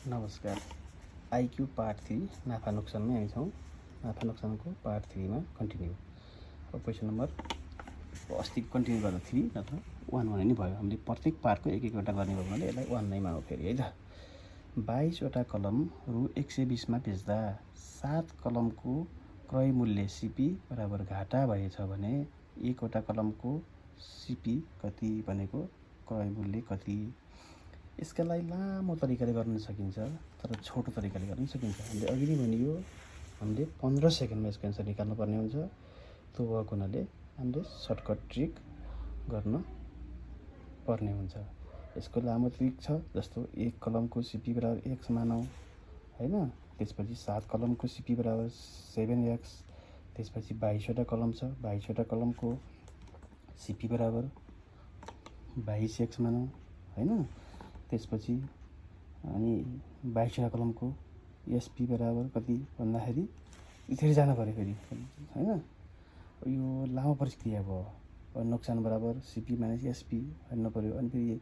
नमस्कार। IQ part 3 नाफा नोक्सानमै हामी छौँ। नाफा नोक्सानको पार्ट 3 मा कन्टिन्यू। अब क्वेसन नम्बर अस्ति कन्टिन्यू गर्दा 3 नत्र 1 भने नि भयो। हामीले प्रत्येक पार्टको एक एकवटा गर्ने भयो भने यसलाई 1 नै मानौँ फेरि है त। 22 वटा कलम रु 120 मा बेच्दा 7 कलमको क्रय मूल्य सीपी बराबर घाटा भएछ भने एक वटा कलमको सीपी कति भनेको क्रय मूल्य कति। यसका लागि लामो तरिकाले गर्न सकिन्छ तर छोटो तरिकाले गर्न सकिन्छ। हामीले अघि नै भनियो हामीले 15 सेकेन्डमा यसको एन्सर निकाल्नु पर्ने हुन्छ। त्यो भएको हुनाले हामीले सर्टकट ट्रिक गर्न पर्ने हुन्छ। यसको लामो ट्रिक छ, जस्तो एक कलमको सीपी बराबर x मानौँ हैन। त्यसपछि 7 कलमको सीपी बराबर 7x। त्यसपछि 22 वटा कलम छ, 22 वटा कलमको सीपी बराबर 22x मानौँ हैन। त्यसपछि अनि 22 वटा कलमको एसपी बराबर कति भन्दाखेरि यसरी जानु पर्यो फेरि हैन। यो लामो प्रक्रिया भयो। नोक्सान बराबर सीपी माइनस एसपी भन्नु पर्यो, अनि फेरि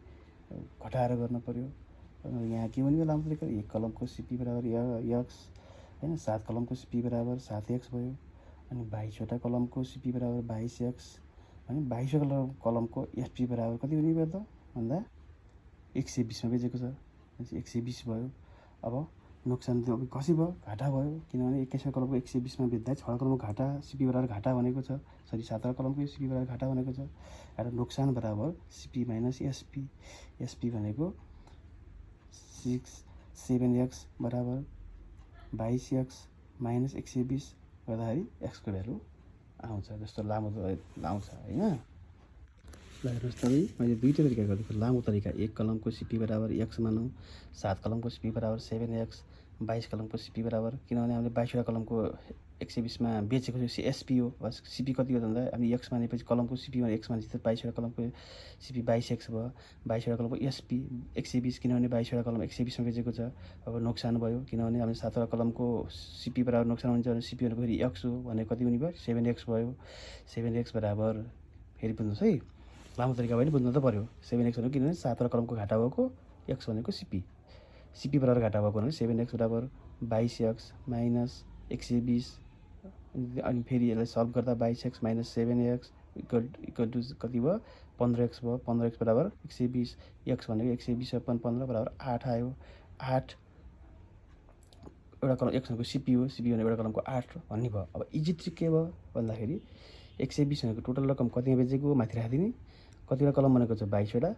घटाएर गर्न पर्यो। यहाँ के भन्यो लामो तरिका, एक कलमको सीपी बराबर एक्स हैन, 7 कलमको सीपी बराबर 7x भयो। अनि 22 वटा कलमको सीपी बराबर 22x अनि 22 वटा कलमको एसपी बराबर कति हुने भयो त भन्दा 120 मा बेचेको छ, 120 भयो। अब नोक्सान त अब कसै भयो, घाटा भयो, किनभने 21 वटा कलमको 120 मा बेच्दा 6 कलमको घाटा सीपी बराबर घाटा भनेको छ, सरी 7 वटा कलमको सीपी बराबर घाटा भनेको छ। र नोक्सान बराबर सीपी माइनस एसपी। एसपी भनेको 7x बराबर 22x माइनस 120 गर्दाखेरि x को भ्यालु आउँछ। जस्तो लामो आउँछ हैन। हेर्नुहोस् त, मैले दुईवटा तरिका गरेको। लामो तरिका एक कलमको सीपी बराबर x मानौँ, 7 कलमको सीपी बराबर 7x, 22 कलमको सीपी बराबर, किनभने हामीले 22 वटा कलमको 120 मा बेचेको एसपी हो। बस सीपी कति हो भन्दा हामी x मानेपछि कलमको सीपी मा x मानेपछि 22 वटा कलमको सीपी 22x भयो। 22 वटा कलमको एसपी 120, किनभने 22 वटा कलम 120 मा बेचेको छ। अब नोक्सान भयो, किनभने हामीले 7 वटा कलमको सीपी बराबर नोक्सान हुन्छ भने सीपी भनेको फेरि x हो भने कति हुने भयो 7x भयो। 7x बराबर फेरि बुझ्नुहोस् है, लामो तरिका भयो नि, बुझ्नु त पर्यो। 7x भनेको किनभने 7 वटा कलमको घाटा भएको, x भनेको सीपी, सीपी बराबर घाटा भएको भने 7x बराबर 22x माइनस 120 अनि फेरि यसलाई सल्भ गर्दा 22x minus 7x equal to कति भयो 15x भयो। 15x बराबर 120, x भनेको 120 / 15 बराबर 8 आयो। 8 एउटा कलम x भनेको सीपी हो, सीपी भनेको एउटा कलमको 8 भन्ने भयो। अब इजी ट्रिक के भयो भन्दाखेरि 120 भनेको टोटल रकम कतिमा बेचेको माथि राखिदिने, कतिवटा कलम भनेको छ 22 वटा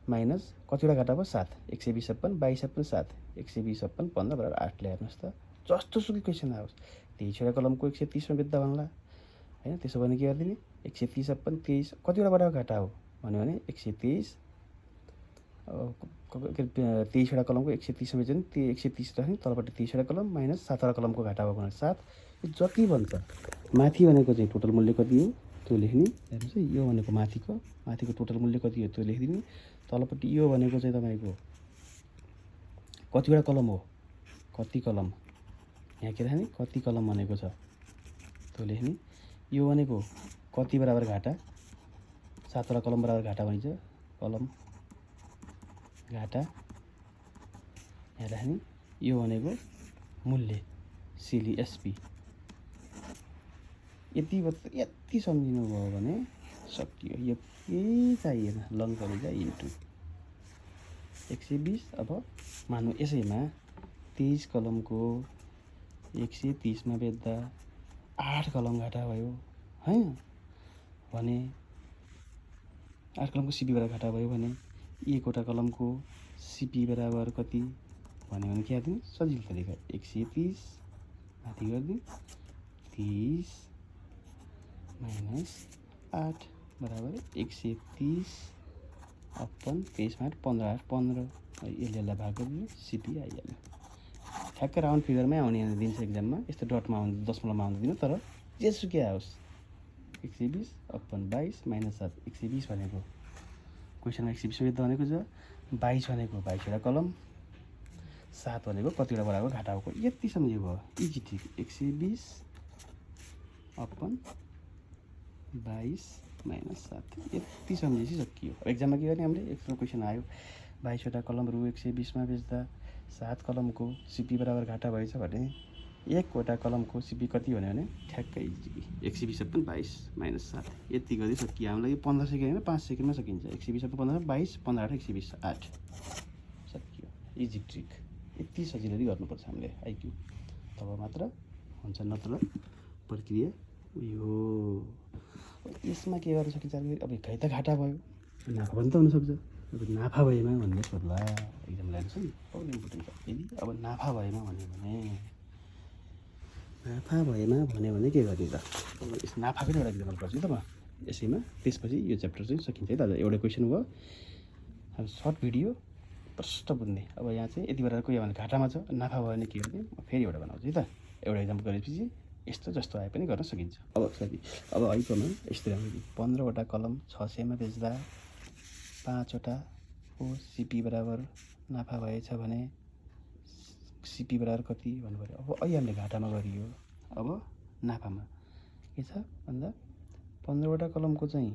माइनस कतिवटा घाटा भयो 7, 120 / 22 / 7, 120 / 15 बराबर 8 ले हेर्नुहोस् त। जस्तो सुकै क्वेसन आओस् 23 वटा कलमको 130 मा बेच्दा भन्ला हैन। त्यसो भने के गरिदिने 130 / 23 कतिवटा बराबर घाटा हो भन्यो भने 123 23 वटा कलमको 130 मा बेच्यो भने त्यो 130 राख्ने, तलपट्टि 23 वटा कलम माइनस 7 वटा कलमको घाटा भएको भने 7। यो जति बन्छ माथि भनेको चाहिँ टोटल मूल्य कति हो त्यो लेख्ने। हेर्नुहोस् है, यो भनेको माथिको टोटल मूल्य कति हो त्यो लेखिदिने। तलपट्टि यो भनेको चाहिँ तपाईँको कतिवटा कलम हो, कति कलम, यहाँ के राख्ने कति कलम भनेको छ त्यो लेख्ने। यो भनेको कति बराबर घाटा, 7 वटा कलम बराबर घाटा भनिन्छ, कलम घाटा यहाँ राख्ने। यो भनेको मूल्य सिली एसपी। यति सम्झिनु भयो भने सकियो। यो केही चाहिएन, लङ तरिका इन्टु 120। अब मानौँ यसैमा 23 कलमको 130 मा बेच्दा 8 कलम घाटा भयो है भने 8 कलमको सीपी बराबर घाटा भयो भने एक वटा कलमको सीपी बराबर कति भन्यो भने के गरिदिने, सजिलो तरिका 130 माथि गरिदिने 30 माइनस 8 बराबर 130 अपन 23 मा 15 8 15 यसलाई भाग गरिदिने, सीपी आइहाल्यो। ठ्याक्कै राउन्ड फिगरमै आउने दिन्छ एक्जाममा, यस्तो डटमा आउँदैन, दशमलवमा आउँदैन। तर जेसुकै आओस् 120 अपन 22 माइनस 7, 120 भनेको क्वेसनमा 120 बेच्दा भनेको छ, 22 भनेको 22 वटा कलम, 7 भनेको कतिवटा बराबर घाटा भएको, यति सम्झियो भयो। इजी ट्रिक 120 अपन 22 माइनस 7, यति सम्झेपछि सकियो। एक्जाममा के गर्ने हामीले, एक क्वेसन आयो 22 वटा कलम रु 120 मा बेच्दा 7 कलमको सिपी बराबर घाटा भएछ भने 1वटा कलमको सिपी कति भन्यो भने ठ्याक्कै 1 सिपी सबै 22 - 7 यति गर्दै सकियो। हामीलाई यो 15 सेकेन्ड होइन 5 सेकेन्डमा सकिन्छ। 1 सिपी सबै 15 22 15 8 120 8 सकियो। इजी ट्रिक यति सजिलै गर्नुपर्छ हामीले आइक्यू, तब मात्र हुन्छ, नत्र प्रक्रिया उयो। यसमा के गर्न सकिन्छ? अब खै त घाटा भयो, नाफा पनि त हुनसक्छ। अब नाफा भएमा भन्ने सोध्ला एक्जाम ल्याउँछ नि, बहुत इम्पोर्टेन्ट छ। यदि अब नाफा भएमा भन्यो भने के गर्ने त? अब यस नाफाको एउटा इक्जाम्पल गर्छु त म यसैमा, त्यसपछि यो च्याप्टर चाहिँ सकिन्छ है दादा। एउटा क्वेसन भयो, अब सर्ट भिडियो प्रष्ट बुझ्ने। अब यहाँ चाहिँ यति बेला कोही भने घाटामा छ, नाफा भयो भने के गर्ने? म फेरि एउटा बनाउँछु है त। एउटा इक्जाम्पल गरेपछि यस्तो जस्तो आए पनि गर्न सकिन्छ। अब साथी अब आइकोमा यस्तो 15वटा कलम 600मा बेच्दा 5वटा को सिपी बराबर नाफा भएछ भने सिपी बराबर कति भन्नु पऱ्यो। अब अहिले हामीले घाटामा गरियो, अब नाफामा के छ भन्दा 15वटा कलमको चाहिँ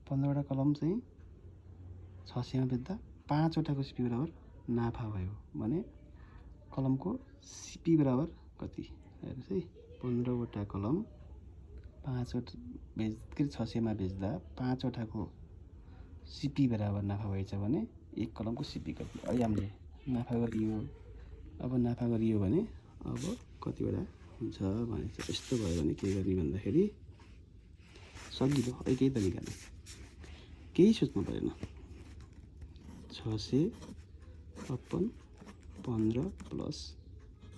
15वटा कलम चाहिँ 600मा बेच्दा 5वटाको सिपी बराबर नाफा भयो भने कलमको सिपी बराबर कति? हेर्नुहोस् है, 15वटा कलम 5वटा 600मा बेच्दा 5वटाको सिपी बराबर नाफा भएछ भने 1 कलमको सिपी कति? अहिले हामीले नाफा गरियो। अब नाफा गरियो भने अब कतिवटा हुन्छ भने चाहिँ यस्तो भयो भने के गर्ने भन्दाखेरि सजिलो, एकै तरिकाले केही सोच्नु परेन। 600 अपन 15 +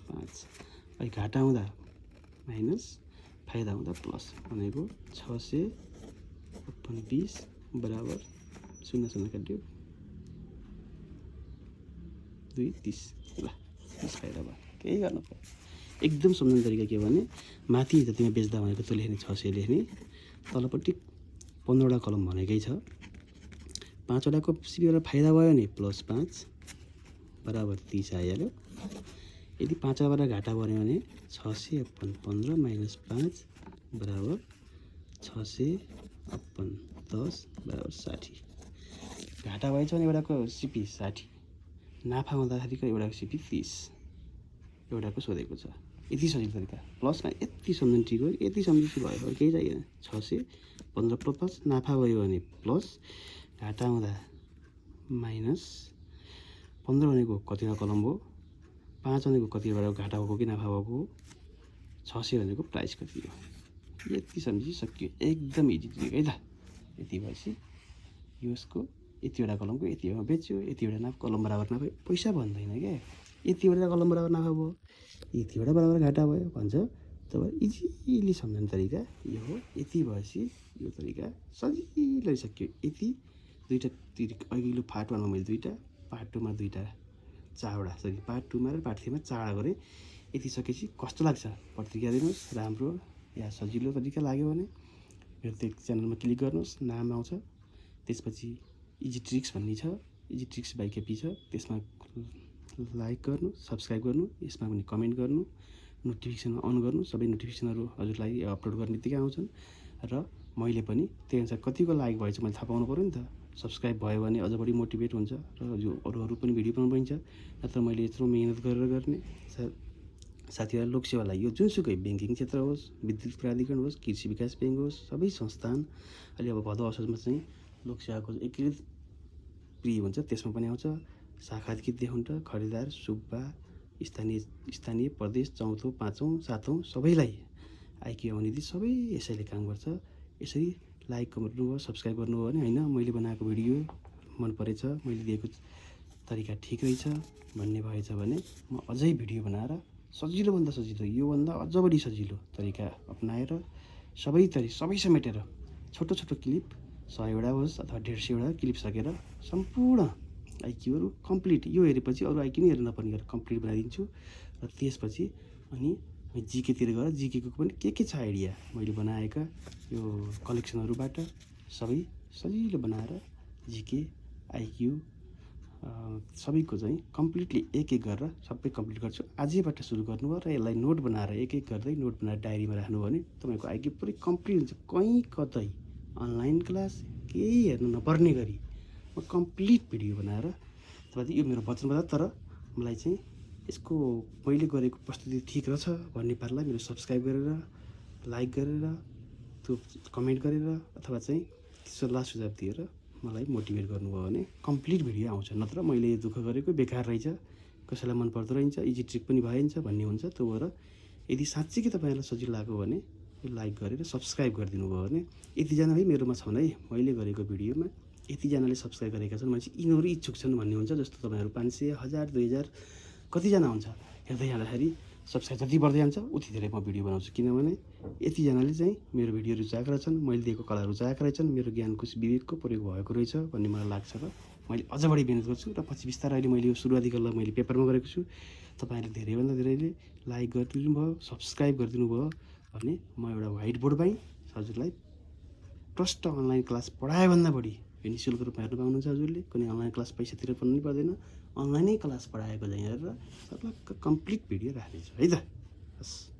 5 अहिले घाटा हुँदा माइनस फाइदा हुँदा प्लस भनेको 600 अपन 20 बराबर 0 काट्यो 2 30 ल 30 फाइदा भयो। केही गर्नु पर्यो। एकदम सम्झने तरिका के भने माथि जतिमा बेच्दा भनेको त्यो लेख्ने 600 लेख्ने, तलपट्टि 15वटा कलम भनेकै छ, 5वटाको सिपी बराबर फाइदा भयो भने +5 बराबर 30 आइहाल्यो। यदि 5वटाबाट घाटा बन्यो भने 600 अपन 15 - 5 बराबर 600 अपन 10 बराबर 60। घाटा भएछ भने एउटाको सिपी 60, नाफा हुँदाखेरिको एउटाको सिपी 30, एउटाको सोधेको छ। यति सजिलो तरिका, प्लसमा यति सम्झने ट्रिक हो। यति सम्झेपछि भयो, केही चाहिएन। 600 15 + 5 नाफा भयो भने प्लस, घाटा हुँदा माइनस, 15 भनेको कतिवटा कलम भयो, 5 भनेको कतिवटा घाटा भएको कि नाफा भएको, 600 भनेको प्राइस कति हो। यति सम्झि सकियो। एकदम इजी ट्रिक है त। यति भएपछि यसको यतिवटा कलमको यतिवटा बेच्यो, यतिवटा नाफा कलम बराबर नाफा, पैसा भन्दैन क्या, यतिवटा कलम बराबर नाफा भयो, यतिवटा बराबर घाटा भयो भन्छ। तब इजिली सम्झने तरिका यो हो। यति भएपछि यो तरिका सजिलै सक्यो। यति दुईवटा ट्रिक अघिल्लो पार्ट 1मा मैले दुईवटा, पार्ट 2मा दुईवटा, चारवटा, सरी पार्ट 2मा र पार्ट 3मा चारवटा गरेँ। यति सकेपछि कस्तो लाग्छ प्रतिक्रिया दिनुहोस्। राम्रो या सजिलो तरिका लाग्यो भने मेरो त्यो च्यानलमा क्लिक गर्नुहोस्, नाम आउँछ, त्यसपछि इजी ट्रिक्स भन्ने छ, इजी ट्रिक्स बाइ केपी छ, त्यसमा लाइक गर्नु, सब्सक्राइब गर्नु, यसमा पनि कमेन्ट गर्नु, नोटिफिकेसन अन गर्नु। सबै नोटिफिकेसनहरू हजुरलाई अपलोड गर्ने बित्तिकै आउँछन् र मैले पनि त्यही अनुसार कतिको लाइक भएछ मैले थाहा पाउनु पऱ्यो नि त। सब्सक्राइब भयो भने अझ बढी मोटिभेट हुन्छ र यो अरू पनि भिडियो बनाउनु पाइन्छ। नत्र मैले यत्रो मेहनत गरेर गर्ने साथीहरूलाई लोकसेवालाई यो जुनसुकै ब्याङ्किङ क्षेत्र होस्, विद्युत प्राधिकरण होस्, कृषि विकास ब्याङ्क होस्, सबै संस्थान अहिले अब भदौ असोजमा चाहिँ लोकसेवाको एकीकृत प्रि हुन्छ, त्यसमा पनि आउँछ। शाखा अधिकृत देखाउन्ट, खरिदार, सुब्बा, स्थानीय प्रदेश, चौथो, पाँचौँ, सातौँ सबैलाई आइक्यू आउनेदि सबै यसैले काम गर्छ। यसरी लाइक गर्नुभयो, सब्सक्राइब गर्नुभयो भने होइन मैले बनाएको भिडियो मन परेछ, मैले दिएको तरिका ठिक रहेछ भन्ने भएछ भने म अझै भिडियो बनाएर सजिलोभन्दा सजिलो, योभन्दा अझ बढी सजिलो तरिका अपनाएर सबै समेटेर छोटो छोटो क्लिप 100वटा होस् अथवा 150वटा क्लिप सकेर सम्पूर्ण आइक्यूहरू कम्प्लिट, यो हेरेपछि अरू आइक्यू नै हेर्न नपर्ने गरेर कम्प्लिट बनाइदिन्छु। र त्यसपछि अनि जिकेतिर गएर जिकेको पनि के छ आइडिया मैले बनाएका यो कलेक्सनहरूबाट सबै सजिलो बनाएर जिके आइक्यू सबैको चाहिँ कम्प्लिटली एक गरेर सबै कम्प्लिट गर्छु। आजैबाट सुरु गर्नुभयो र यसलाई नोट बनाएर एक गर्दै नोट बनाएर डायरीमा राख्नुभयो भने तपाईँको आइक्यू पुरै कम्प्लिट हुन्छ। कहीँ कतै अनलाइन क्लास केही हेर्नु नपर्ने गरी म कम्प्लिट भिडियो बनाएर तपाईँले यो मेरो वचनबद्ध, तर मलाई चाहिँ यसको मैले गरेको प्रस्तुति ठिक रहेछ भन्ने पारालाई मेरो सब्सक्राइब गरेर, लाइक गरेर, त्यो कमेन्ट गरेर अथवा चाहिँ सल्लाह सुझाव दिएर मलाई मोटिभेट गर्नुभयो भने कम्प्लिट भिडियो आउँछ। नत्र मैले यो दुःख गरेको बेकार रहेछ, कसैलाई मन पर्दो रहेछ, इजी ट्रिक पनि भइन्छ भन्ने हुन्छ। त्यो भएर यदि साँच्चीकै तपाईँहरूलाई सजिलो लाग्यो भने लाइक गरेर सब्सक्राइब गरिदिनु भयो भने, यतिजनाले मेरोमा छन् है, मैले गरेको भिडियोमा यतिजनाले सब्सक्राइब गरेका छन् भनेपछि यिनीहरू इच्छुक छन् भन्ने हुन्छ। जस्तो तपाईँहरू 500, 1000, 2000 कतिजना हुन्छ हेर्दै जाँदाखेरि सब्सक्राइब जति बढ्दै जान्छ उति धेरै म भिडियो बनाउँछु। किनभने यतिजनाले चाहिँ मेरो भिडियो रुचाएका रहेछन्, मैले दिएको कला रुचाएका रहेछन्, मेरो ज्ञानको विवेकको प्रयोग भएको रहेछ भन्ने मलाई लाग्छ र मैले अझ बढी मिहिनेत गर्छु। र पछि बिस्तारै अहिले मैले यो सुरुवाती गल्ला मैले पेपरमा गरेको छु। तपाईँहरूले धेरैभन्दा धेरैले लाइक गरिदिनु भयो, सब्सक्राइब गरिदिनु भयो भने म एउटा व्हाइट बोर्डमै हजुरलाई प्रष्ट अनलाइन क्लास पढाएभन्दा बढी निःशुल्क रूपमा हेर्नु पाउनुहुन्छ। हजुरले कुनै अनलाइन क्लास पैसा तिरेर पनि पर्दैन, अनलाइनै क्लास पढाएको चाहिँ हेरेर सबैको कम्प्लिट भिडियो राख्नेछु है त। हस्।